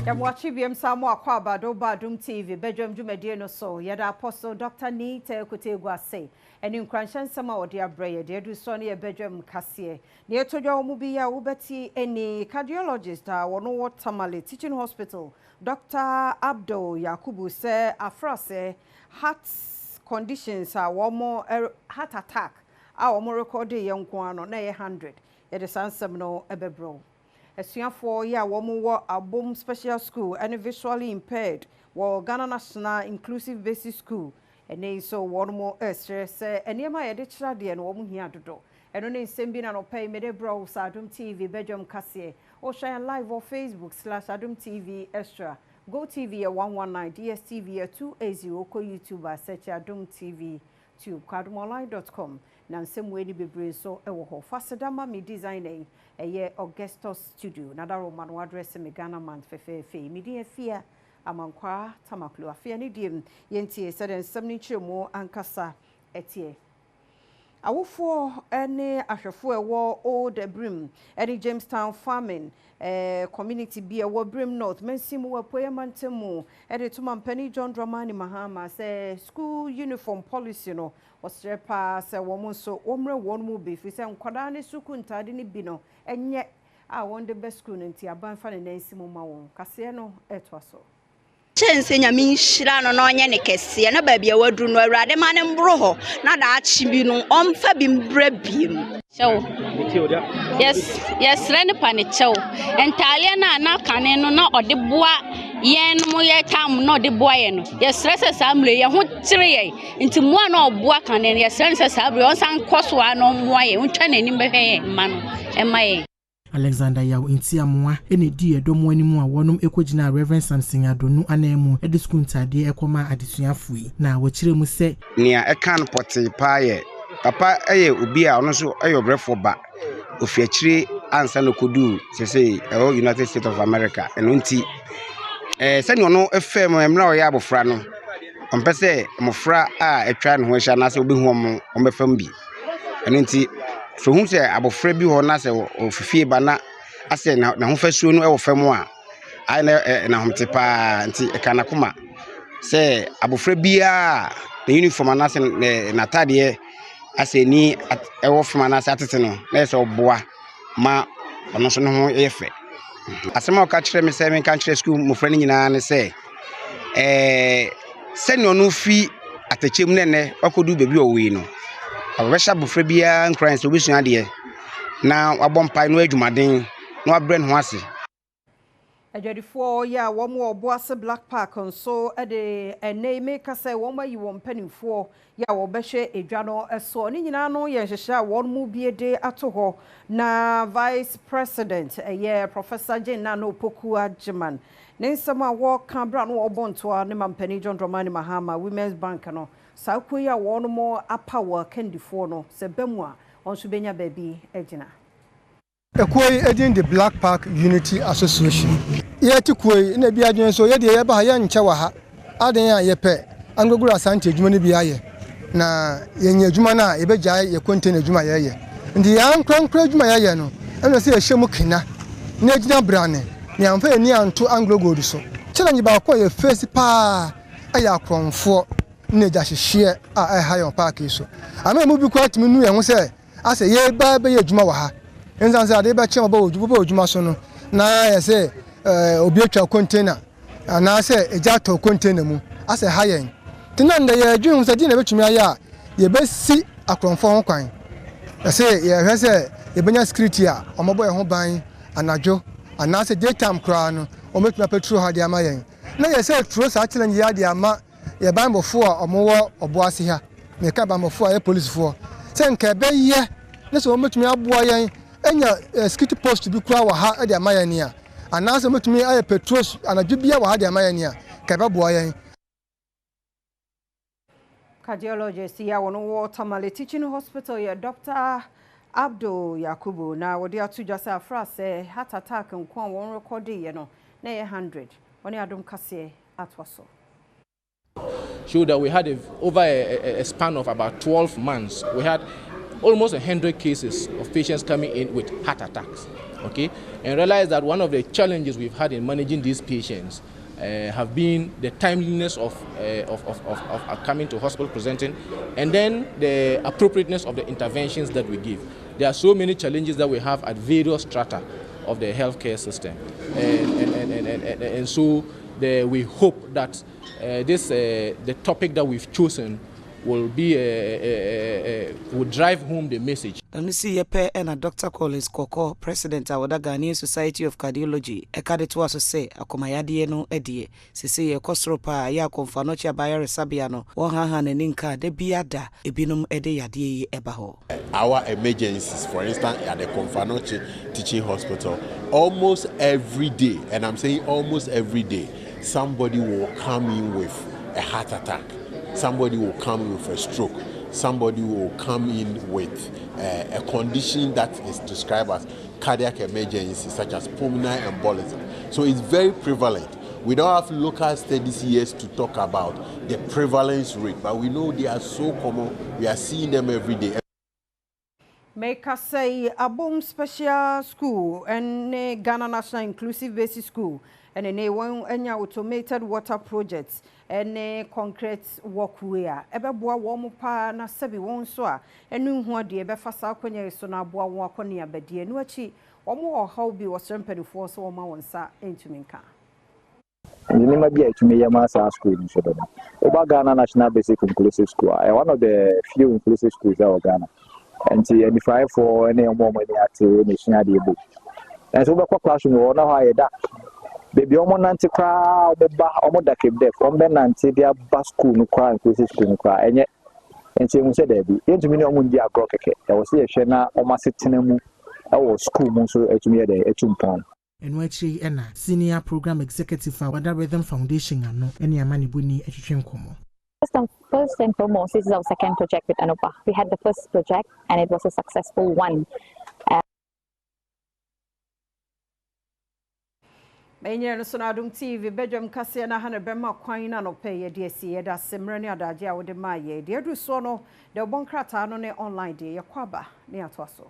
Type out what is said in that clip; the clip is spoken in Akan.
Yɛmoakye biam saa mo akɔ aba do ba Adom TV badwam dwumadie no so. Yɛda Apostle Dr. Nita Ekutegu ase ɛne nkuranhyɛ nsɛm a ɔde abrɛ yɛ. Deɛ adu soɔ no yɛ badwam kaseɛ. Nea ɛtɔ dwa wɔ mu bi a wobɛte ɛne cardiologist a wɔno wɔ Tamale Teaching Hospital, Dr. Abdul Yakubu, sɛ afrasɛ heart conditions a wɔn heart attack a wɔn record yɛ nko ano na ɛyɛ 100. Yɛde saa nsɛm no ɛbɛbrɛ wo. Asuafoɔ yi a wɔn wɔ Abom Special School ɛne visually impaired wɔ Ghana National Inclusive Basic School ɛne nso wɔn mo ɛsrɛ sɛ nneɛma a yɛde kyerɛ adeɛ no wɔn hia dodo. Ɛno ne nsɛm bi na nɔpɛ yi mede brɛ wo sɛ Adom TV badwam kaseɛ. Wohwɛ yɛn live wɔ Facebook/AdomTV Extra, Go TV yɛ 119, DSTV yɛ 280. Kɔ YouTube a, search Adom TV Tube, kɔ adomonline.com na nsɛm wei ni bebree nso ɛwɔ hɔ. Fasedama me designer yi ɛyɛ Augustus Studio na daroma no address me Ghana man fɛfɛɛfɛ. Me din Afia Amankwaa Tamaklo. Afei ne deɛ yɛntie sɛdeɛ nsɛm no nkyerɛmu ankasa ɛteɛ. Awofoɔ ne ahwɛfoɔ ɛwɔ Old Birim ne Jamestown Farming community bi ɛwɔ Birim North mansin mu wɔ Apueeɛ mantam mu ɛde to mampanin John Dramani Mahama sɛ school uniform policy no, wɔsrɛ paa sɛ wɔn nso wɔmmrɛ wɔn mu bi, firi sɛ nkwadaa ne sukuu ntaade no bi no ɛnyɛ a wɔde bɛ sukuu no, nti aban fa ne nan si mu ma wɔn. Kaseɛ no ɛtoa so. Kyɛn sɛ Nyame nhyira no na ɔnyɛ ne kɛseɛ na baabi a waduru no, Awurade ma ne mboro hɔ na daakye bi no ɔmfa bi mbrɛ biem. Kyɛw, yes, yɛsrɛ ne pa ne kyɛw. Ntaaleɛ no a na kane no na ɔde boa yɛn no mo yɛ tam na ɔde boa yɛn no, yɛsrɛ sɛ saa mmerɛ yɛn ho kyerɛ yɛn, nti mmoa na ɔboa kane no, yɛsrɛ no sɛ saa mmerɛ ɔnsan kɔ so a na ɔmmoa yɛn, ɔntwa n'anim bɛhwɛ yɛn mma no ɛma yɛn. Alexander Yaw Ntiamoa ɛna edi ɛdɔm anim a wɔnom kɔgyina Reverend Samson Adonu anan mu de sukuu ntadeɛ ɛkɔma adesuafoɔ yi, na wɔkyerɛ mu sɛ Nea ɛka no pɔtee paa yɛ papa yɛ obi a ɔno nso yɛ ɔbrɛfoɔ ba. Ofi akyire ansa na ɔkɔduu seesei ɛwɔ United States of America. Ɛno nti, sɛnea ɔno faa mu mmerɛ a ɔyɛ abɔfra no, ɔmpɛ sɛ mmɔfra a atwa ne ho ahyia anaasɛ ɔbɛhu wɔn wɔbɛfa mu bi. Ɛno nti, sɛ ɔhu sɛ abɔfra bi wɔ hɔ na sɛ ɔfi fie ba na asɛ n'ahofasuo no wɔ fam a, ayɛ na n'ahomete paa, nti ɛka n'akoma sɛ abɔfra biara a ne uniform anaasɛ n'atadeɛ asɛ ani ɛwɔ fam anaasɛ atete no, na ɛsɛ sɛ ɔboa ma ɔno nso ne ho yɛ fɛ. Asɛm a ɔka kyerɛ me sɛ menka nkyerɛ sukuu mmɔfra no nyinaa ne sɛ, sɛnea ɔno fi atɛkyɛ mu na ɛnɛ wakɔdu baabi a ɔwɔ yi no, ɔbɛhyɛ abɔfra biara nkuran sɛ ɔbɛsua adeɛ na wabɔ mpae na wayɛ adwumaden na wabrɛ ne ho ase. Adwadifoɔ yi a wɔn wɔ Obuase Black Park nso de ɛnɛ yi meka sɛ wɔn ayi wɔn mpanimfoɔ yi a wɔbɛhwɛ edwa no soɔ. Ne nyinaa no yɛ nhyehyɛ a wɔn mu bie de ato hɔ, na Vice President ɛyɛ Professor Jane Nana Opoku Agyeman ne nsɛm a wɔka berɛ a no wɔrebɔ ntoa ne mampanin John Dramani Mahama Women's Bank no, saa kuo yi a wɔn mo apa wɔ akandifoɔ no sɛ bɛ mu a wɔn nso bɛnya baabi agyina. Ekuo yi edin de Black Park Unity Association. Yɛte kuo yi na ebi adwene so yɛdeɛ yɛba ha, yɛnkyɛ wɔ ha adan a yɛpɛ AngloGold Asante adwuma no bi ayɛ, na yɛnya adwuma no a, yɛbɛgyae yɛ container adwuma a yɛyɛ. Nti yɛn ankorankora adwuma a yɛyɛ no ɛna sɛ yɛhyɛ mu kena na egyina brane na yɛamfa yɛn ani anto AngloGold so. Challenge baako a yɛ face paa ɛyɛ akorɔmfoɔ ne agyahyehyeɛ a ɛha yɛn wɔ park yi so. Ama mu bi koraa tumi nu yɛn ho sɛ asɛ yɛba bɛyɛ adwuma wɔ ha, nsan sɛ ade bɛkyɛ wɔbɛ wɔ adwuma so no na yɛ sɛ obi atwa container anaasɛ egya atɔ container mu asɛ ha yɛn. Nti na ndɛ yɛdwene ho sɛ deɛ na yɛbɛtumi ayɛ a yɛbɛsi akorɔmfoɔ ho kwan. Ɛsɛ yɛhwɛ sɛ yɛbɛnya security a wɔbɔ yɛn ho ban anadwo anaasɛ daytime koraa no, wɔbɛtumi apatrol ha de ama yɛn, na yɛsɛ turo saa challenge yi ade ama yɛ banbɔfoɔ a wɔwɔ Ɔboase ha. Meka banbɔfoɔ a ɛyɛ polisifoɔ sɛ nka ɛbɛyɛ ne sɛ wɔbɛtumi aboa yɛn anya security post bi koraa wɔ ha de ama yɛn a, anaasɛ wɔbɛtumi ayɛ patrols anadwo bia wɔ ha de ama yɛn a, ka ɛbɛboa yɛn. Cardiologist yi a wɔn wɔ Tamale Teaching Hospital yɛ Dr. Abdul Yakubu, na wɔde ato dwa sɛ afra sɛ heart attack nko a wɔn rekɔdeeɛ no na ɛyɛ 100. Wɔne Adom kaseɛ atoa so. Show that we had over a span of about 12 months, we had almost 100 cases of patients coming in with heart attacks. Okay, and realize that one of the challenges we've had in managing these patients have been the timeliness of, of, of, of, of coming to hospital presenting and then the appropriateness of the interventions that we give. There are so many challenges that we have at various strata of the healthcare system. And, and, and, and, and, and so the, we hope that this, the topic that we've chosen will be will drive home the message. Na si yɛ pɛ ɛna Dr. Collins Kɔkɔ, president a wɔda Ghanaian Society of Cardiology, ɛka de toa so sɛ akomayadeɛ no deɛ sese yɛkɔ soro paa yɛ Komfo Anokye abayaresabea no wɔn haha n'ani nka da bi ada ebinom de yadeɛ yi ɛba hɔ. Our emergencies, for instance, at the Komfo Anokye Teaching Hospital, almost every day, and I'm saying almost every day, somebody will come in with a heart attack, somebody will come in with a stroke, somebody will come in with a condition that is described as cardiac emergency, such as pulmonary embolism. So it's very prevalent. We don't have local studies yet to talk about the prevalence rate, but we know they are so common. We are seeing them every day. Mekasai Abom Special School and Ghana National Inclusive Basic School and ne wɔn anya automated water projects ne concrete walkway a ɛbɛboa wɔn paa na sɛbi wɔn nso a ɛno ho adeɛ bɛfa saa akonnwa yi so na aboa wɔn akɔ ne abadie no akyi wɔn wɔ ɔhaw bi wɔsrɛ mpanimfoɔ so wɔn ma wɔn nsa ntumi nka. Nneɛma bi a ɛtumi yɛ ma saa school no nso do no, woba Ghana National Basic Inclusive School a, ɛyɛ one of the few inclusive schools ɛwɔ Ghana, nti anifuraefoɔ ne ɔmo a ɔmo ani ate na esua adeɛ bom. Nanso wobɛkɔ classroom wɔ hɔ na hɔ ayɛ dark. Beebi a ɔmo nante koraa, ɔmo ba ɔmo da Cape Dev, ɔmo bɛnante de aba school no koraa, inclusive school no koraa ɛnyɛ. Nti ehu sɛ daabi, yɛntumi ne ɔmo ndi agorɔ kɛkɛ. Ɛwɔ sɛ yɛhwɛ na ɔmo asetena mu ɛwɔ school mu nso atumi yɛ dɛ atu mpɔn. Ɛno akyire yi ɛna senior program executive a wɔda Rhythm Foundation ano ne amanebɔni atwitwe nkɔmmɔ. First and foremost, this is our second project with Anupa. We had the first project and it was a successful one. Menyere no so na Adom TV bedwam kaseɛ na ha ne bɛma kwan na nɔpɛ yɛde asi. Yɛda ase mmerɛ ne adagye a wode maa yɛ deɛ aduru soɔ no deɛ ɔbɔ nkrataa no ne online deɛ yɛkɔ aba ne atoa so.